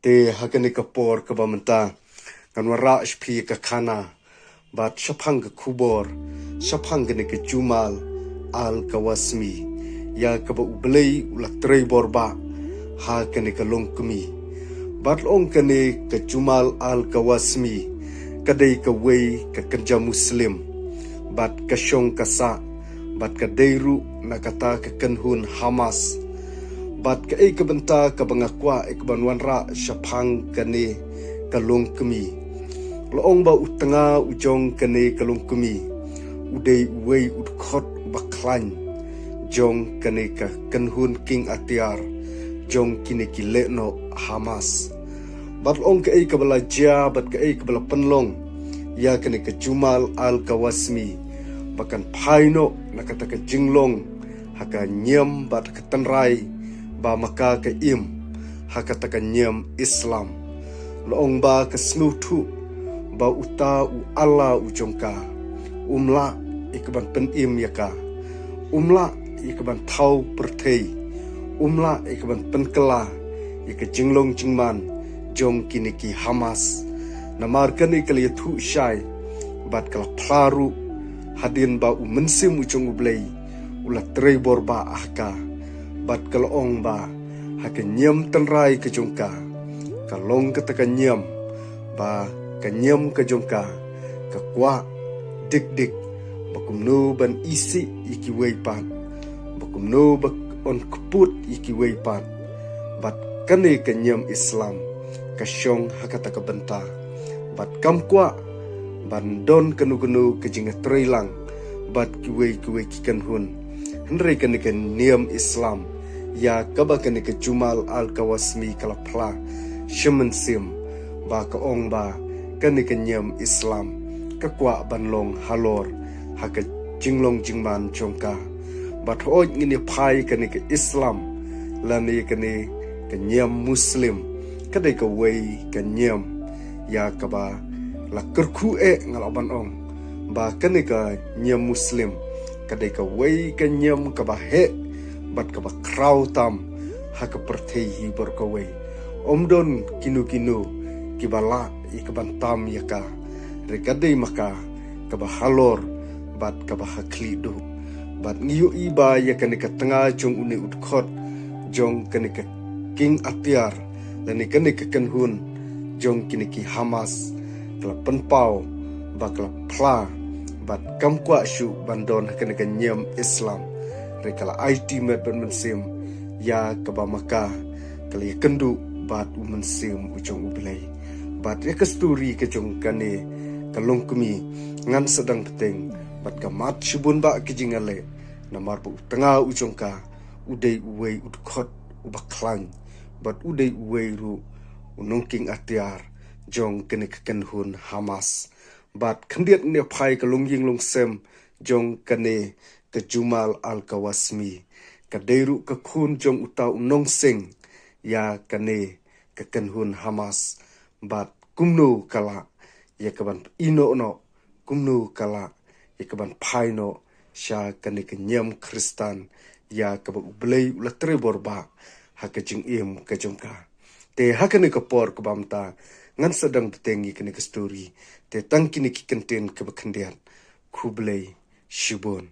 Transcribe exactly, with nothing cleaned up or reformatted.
Te ha kane ka por kaba mynta ngan wanrah sha phi ka khana bad shaphang ka khubor shaphang kane ka Jumal Al-Kawasmi, ïa kaba U Blei u la trei bor bah ha kane ka longkmie. Bad la ong kane ka Jumal Al-Kawasmi ka dei kawei ka kynja Muslim bad ka shong ka sah bad ka dei ruh na kata ka kynhun Hamas. Bad kaei ka bynta kaba nga kwah ïa ka ban wanrah shaphang kane ka longkmie. La ong ba u tnga u jong kane ka longkmie u dei uwei u dkhot uba khlaiñ jong kane ka kynhun kieng atiar jong kine ki lehnoh Hamas. Bad la ong kaei kaba la jia bad kaei kaba la pynlong ïa kane ka Jumal Al-Kawasmi ba kan phai noh na kata ka jinglong ha ka niam bad ka tynrai ba ma ka ka im ha kata ka niam Islam. La ong ba ka sngewthuh ba uta u Allah u jong ka um lah ïa ka ban pynim ïa ka, um lah ïa ka ban thaw pyrthei, um lah ïa ka ban pynkylla ïa ka jinglong jingman jong kine ki Hamas. Namar kane ka la ïathuh shai bad ka la phla ruh hadien ba U Mynsiem u jong U Blei u la trei bor bah ha ka. Bad ka la ong ba ha ka niam tynrai ka jong ka, ka long kata ka niam ba ka niam ka jong ka ka kwah dik dik ba kumno ban isih ïa kiwei pat, ba kumno ban kput ïa kiwei pat. Bad kane ka niam Islam ka shong ha kata ka bynta bad kam kwah ban don kano kano ka jingïatreilang bad kiwei kiwei ki kynhun. Hynrei kane ka niam Islam ïa kaba kane ka Jumal Al-Kawasmi ka la phla sha mynsiem ba ka ong ba kane ka niam Islam ka kwah ban long halor ha ka jinglong jingman jong ka. Bad hooid ngin ïa phai kane ka Islam lane kane ka niam Muslim ka dei kawei ka niam ïa kaba la kyrkhu eh nga lah ban ong ba kane ka niam Muslim ka dei kawei ka niam kaba heh bad kaba khraw tam ha ka pyrthei hi baroh kawei. Ym don kino kino kiba lah ïa ka ban tam ïa ka. Re ka dei ma ka kaba halor bad kaba ha khlieh duh. Bad ngi ïohi ba ïa kane ka tnga jong une u dkhot jong kane ka kieng atiar lane kane ka kynhun jong kine ki Hamas ka la pynpaw ba ka la phla bad kam kwah shuh ban don ha kane ka niam Islam. Re ka la aiti met bad mynsiem ïa kaba ma ka ka la ïakynduh bad U Mynsiem u jong U Blei. Bad ïa ka story ka jong kane ka longkmie ngan sa dang bteng bad ka mat shibun bah ka jingïaleh. Namar ba u tnga u jong ka u dei uwei u dkhot uba khlaiñ bad u dei uwei ruh u nongkieng atiar jong kane ka kynhun Hamas. Bad khyndiat ngin ïa phai ka longïing longsem jong kane ka Jumal Al-Kawasmi. Ka dei ruh ka khun jong uta u nongseng ïa kane ka kynhun Hamas. Bad kumno ka lah ïa ka ban ïehnoh noh, kumno ka lah ïa ka ban phai noh sha kane ka niam Khristan ïa kaba U Blei u la trei bor bah ha ka jingim ka jong ka. Te ha kane ka por kaba mynta ngan sa dang bteng ïa kane ka story. Te tang kine ki kyntien kiba khyndiat. Khublei shibun.